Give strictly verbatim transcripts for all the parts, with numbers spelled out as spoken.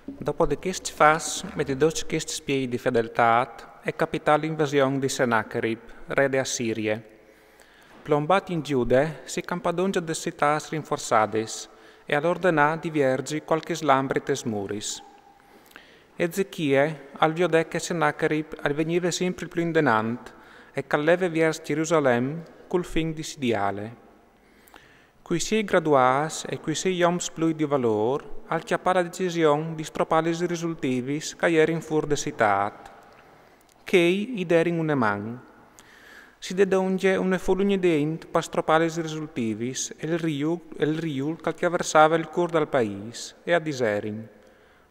Dopo di chescj fats e di doc chescj spiei di fedeltât, e capità l'invasion di Senacherib, re de Assirie. Plombât in Gjude, si campà dongje des citâts rinforsadis, e al ordenà di vierzi cualchis lambris tes muris. Ezechie al viodè che Senacherib al vignive simpri plui indenant, e che al leve viers Gjerusalem cul fin di sidiâle. Cui siei graduâts e cui siei oms plui di valôr, al cjapà la decision di stropâ lis risultivis che a jerin fûr de citât. Chei i derin une man. Si dè dongje une folugne de int par stropâ lis risultivis e il riul, e il riul che al tjaversave il cûr dal paîs, e a diserin: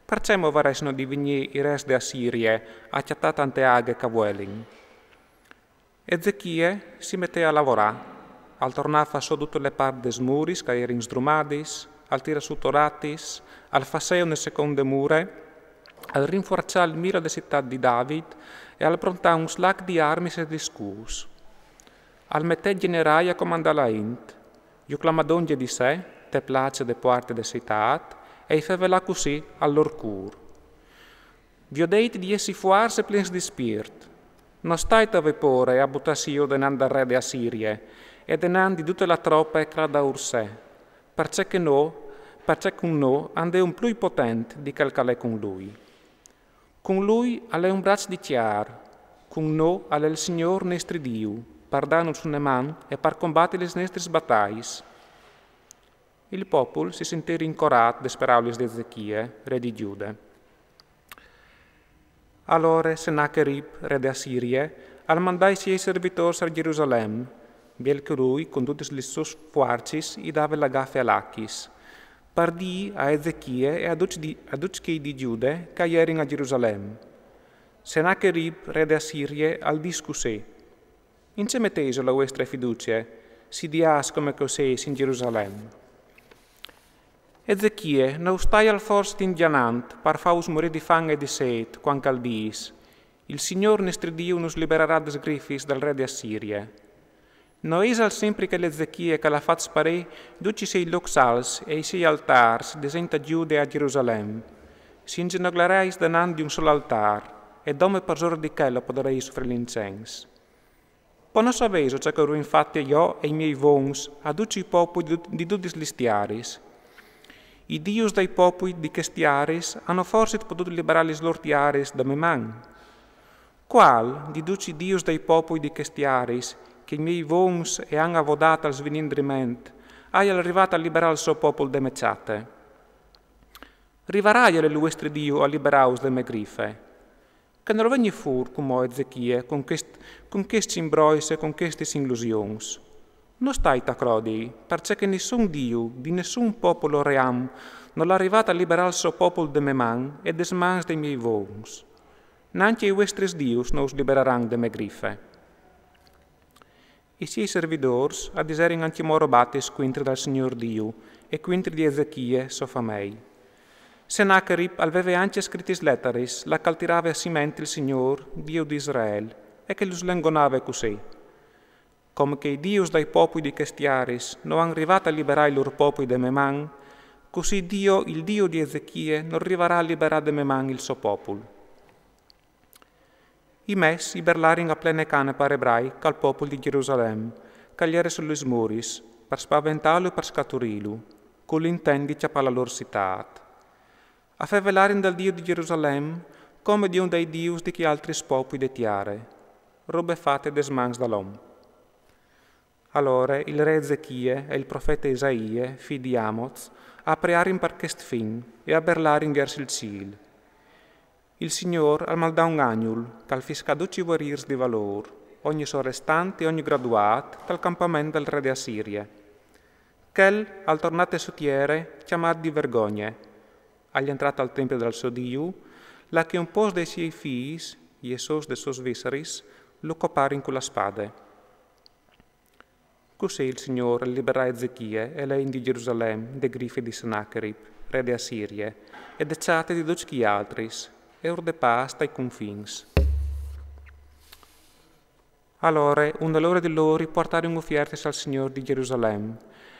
Parcè movaressino di vignî i res de Assirie a cjatâ tante aghe che a vuelin? Ezechie si metè a lavorâ, al tornà a fâ sù dute la part des muris che a jerin sdrumadis, al tirà sù toratis, al fasè une seconde mure, al rinfuarçà il milo de citât di David e al prontà un slac di armis e di scûts. Al metè gjenerai a comandâ la int, ju clamà dongje di se, te place de puarte de citât, e i fevelà cussì al lôr cûr: Viodeit di jessi fuarts e plens di spirt. No stait a vê pôre a butâsi jù denant dal re de Assirie e denant di dute la trope che al à daûr se, parcè che no, parcè che cun no a 'nd è un plui potent di chel che al è cun lui. Cun lui al è un braç di cjar, cun no al è il Signôr nestri Diu, par dânus une man e par combati lis nestris batais. Il popul si sintì rincorât des peraulis di Ezechie, re di Gjude. Alore Senacherib, re de Assirie, al mandà i siei servitôrs a Gjerusalem, biel che lui, cun dutis lis sôs fuarcis, i dave la gafe a Lachis, par dî a Ezechie e a ducj di, a ducj chei di Gjude che a jerin a Gjerusalem: Senacherib, re de Assirie, al dîs cussì: In ce metêso la vuestre fiducie, sidiâts come che o sês in Gjerusalem? Ezechie no us taial forsit indenant par fâus morî di fam e di sêt, cuant che al dîs: Il Signôr nestri Diu nus liberarà des grifis dal re de Assirie. No isal simpri chel Ezechie che al à fat sparî ducj i siei lôcs alts e i siei altârs, disint a Gjude e a Gjerusalem: Si inzenoglareis denant di un sôl altâr, e dome parsore di chel o podareis ufrî l'incens? Po no savêso ce che o vin fat jo e i miei vons a ducj i popui di, di dutis lis tiaris? I dius dai popui di chês tiaris a àn forsit podût liberâ lis lôr tiaris de mê man? Cuâl di ducj i dius dai popui di chês tiaris che i miei vons a àn avodât al svinî indriment aial rivât a liberâ il so popul de mê cjate? Rivaraial il vuestri Diu a liberâus de mê grife? Che nol vegni fûr cumò Ezechie cun chescj, cun chescj imbrois e cun chestis ilusions. No stait a crodi, parcè che nissun Diu di nissun popul o ream nol à rivât a liberâ il so popul de mê man e des mans dai miei vons. Nancje i vuestris dius no us liberaran de mê grife. I siei servidôrs a diserin ancjemò robatis cuintri dal Signôr Diu e cuintri di Ezechie, so famei. Senacherib al veve ancje scritis letaris là che al tirave a si ment il Signôr, Diu di Israel, e che lu slengonave cussì: Come che i dius dai popui di chês tiaris no àn rivât a liberâ i lôr popui de mê man, cussì Diu, il Diu di Ezechie, nol rivarà a liberâ de mê man il so popul. I mes i berlarin a plene cane par ebraic al popul di Gjerusalem, che al jere su lis muris, par spaventâlu e par scaturîlu, cul intent di cjapâ la lôr citât. A fevelarin dal Diu di Gjerusalem, come di un dai dius di chei altris popui de tiare, robe fate des mans dal om. Alore il re Ezechie e il profete Isaie, fi di Amoz, a prearin par chest fin e a berlarin viers il cîl. Il Signôr al maldà un agnul, che al fiscà ducj i vuerîrs di valôr, ogni sorestant e ogni graduât, tal campament dal re de Assirie. Chel al tornà te sô tiere, cjamât di vergogne. Al jentrà tal templi dal so Diu, là che un pôcs dai siei fîs, jesôs des sôs visseris, lu coparin cu la spade. Cussì il Signôr al liberà Ezechie e la int di Gjerusalem de grife di Senacherib, re de Assirie, e de cjate di ducj chei altris, e ur depà stai cunfins. Alore, une lore di lôr i puartarin ufiertis al Signôr di Gjerusalem,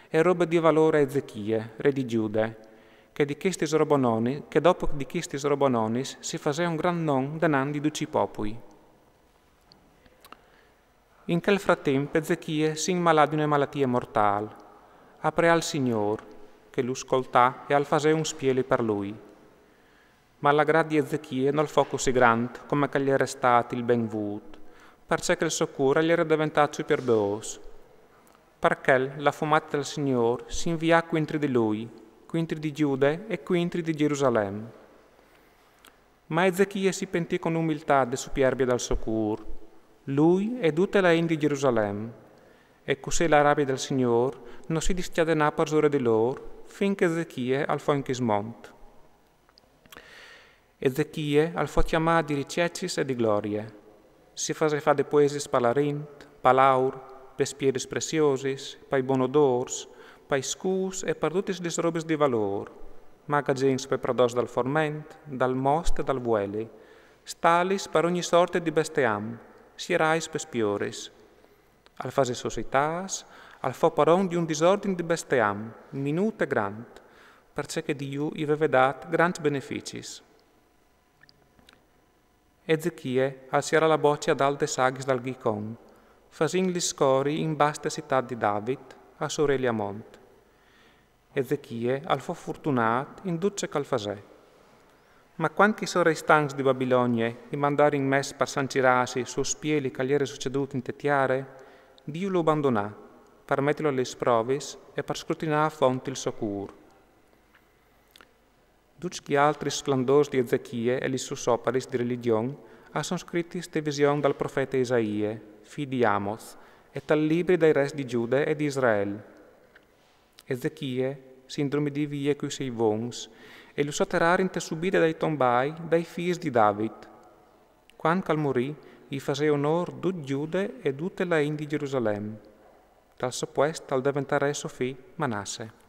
e robe di valôr a Ezechie, re di Gjude, che di chistis robononis, che dopo di chistis robononis si fasea un gran non denant di ducj i popui. In chel fratimp Ezechie si inmalà di une malatie mortâl. A preà al Signôr, che lu scoltà e al fasè un spieli par lui. Ma l'agrât di Ezechie nol fo cussì grant come che al jere stât il ben vût, parcè che il so cûr al jere deventât superbôs. Par chel la fumata dal Signôr si invià cuintri di lui, cuintri di Gjude e cuintri di Gjerusalem. Ma Ezechie si pentì cun umiltât de superbie dal so cûr, lui e dute la int di Gjerusalem. E cussì la rabie dal Signôr no si discjadenà parsore di lôr, fin che Ezechie al fo in chist mont. Ezechie al fo cjamât di ricecis e di glorie. Si fasè fâ depuesis pa la rint, pa l'aur, pes pieris preciosis, pai bon odôrs, pai scûts e par dutis lis robis di valôr, magazins pai prodôts dal forment, dal most e dal vueli, stalis par ogni sorte di besteam, sierais pes pioris. Al fasè societâts, al fo paron di un disordin di besteam, minût e grant, parcè che Diu i veve dât grants beneficis. Ezechie al sierà la boce adalt des aghis dal Gicon, fasint-lis scori in baste citât di David, a soreli a mont. Ezechie al fo fortunât in dut ce che al fasè. Ma cuant che i sorei stancs di Babilonie i mandàr in mes par sancirâsi sul spieli che al jere sucedût inte tiere, Diu lu bandonà, par metilu a lis provis e par scrutinâ a font il so cûr. Ducj chei altris splendôrs di Ezechie e lis sôs oparis di religjon a son scritis te vision dal profete Isaie, fi di Amoz, e tal libri dai res di Gjude e di Israel. Ezechie si indrumidì vie cui siei vons e lu soteràr inte subide dai tombai dai fîs di David. Cuant che al murì, i fasè onôr dut Gjude e dute la int di Gjerusalem. Tal so puest al deventà re so fi Manasse.